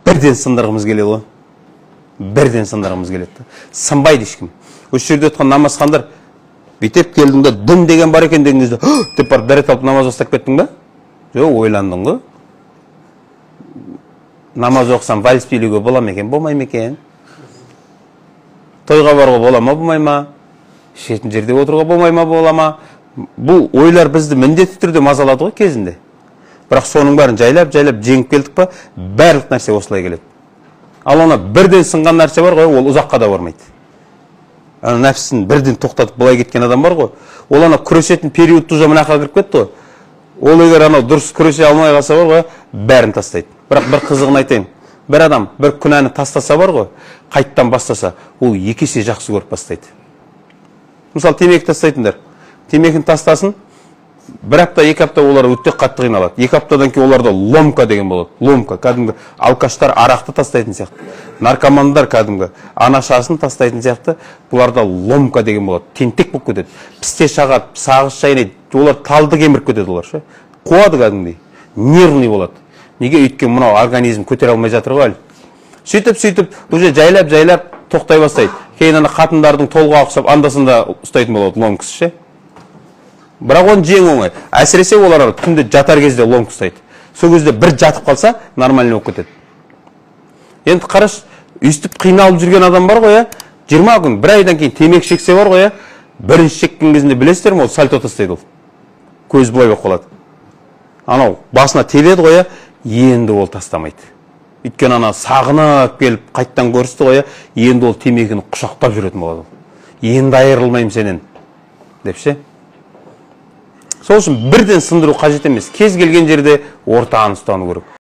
Бірден сындырғымыз келеді ғой. Бірден сындырғымыз келеді. Сынбайды ешкім. Осы жерде отқан намазхандар бүйтіп келдің де, дін деген бар екен деген кезде деп барып дәрет алып намаз бастап кеттің ба? Жоқ, ойландың ғой. Намаз оқысам вальс билеуге бола ма екен, болмай ма екен? Тойға баруға бола ма, болмай ма? Ішетін жерде отыруға болмай ма, бола ма? Бұл ойлар бізді міндетті түрде мазалады ғой кезінде. Бірақ соның бәрін жайлап-жайлап жеңіп келдік па, барлық нәрсе осылай келеді. Ал ана бірден сынған нәрсе бар ғой, ол ұзаққа да бармайды. Ана нәпсісін бірден тоқтатып былай кеткен адам бар ғой, ол ана күресетін периодты уже мына жаққа кіріп кетті ғой. Ол егер анау дұрыс күресе алмай қалса бар ғой, бәрін тастайды. Бірақ бір қызығын айтайын, бір адам бір күнәні тастаса бар ғой, қайттан бастаса, ол екі есе жақсы көріп бастайды. Мысалы, темекі тастайтындар, темекіні тастасын, бір апта, 2 апта олар өте қатты қиналады. 2 аптадан кейін оларда ломка деген болады. Ломка, кәдімгі алкаштар арақты тастайтын сияқты. Наркомандар кәдімгі анашасын тастайтын сияқты. Бұларда ломка деген болады. Тентек болып кетеді. Пісте шағады, сағыз шайнайды. Олар талды кеміріп кетеді олар ше. Қуады кәдімгідей. Нервный болады. Неге? Өйткені мынау организм көтере алмай жатыр ғой әлі. Сөйтіп-сөйтіп уже жайлап-жайлап тоқтай бастайды. Кейін ана қатындардың толғағы ұқсап анда-санда ұстайтын болады ломкасы ше. Бірақ оны жеңу оңай. Әсіресе олар түнде жатар кезде ломка ұстайды. Сол кезде бір жатып қалса, нормально болып кетеді. Енді қараш, өйстіп қиналып жүрген адам бар ғой, 20 күн, бір айдан кейін темекі шексе бар ғой, бірінші шеккен кезінде білесіздер ме, ол сальто тастайды ол. Көз былай болып қалады. Анау басына тебеді ғой, енді ол тастамайды. Өйткені ана сағынып келіп қайттан көрісті ғой, енді ол темекіні құшақтап жүретін болады. Енді айырылмаймын сенен деп ше. Сол үшін бірден сындыру қажет емес. Кез келген жерде ортаны ұстану керек.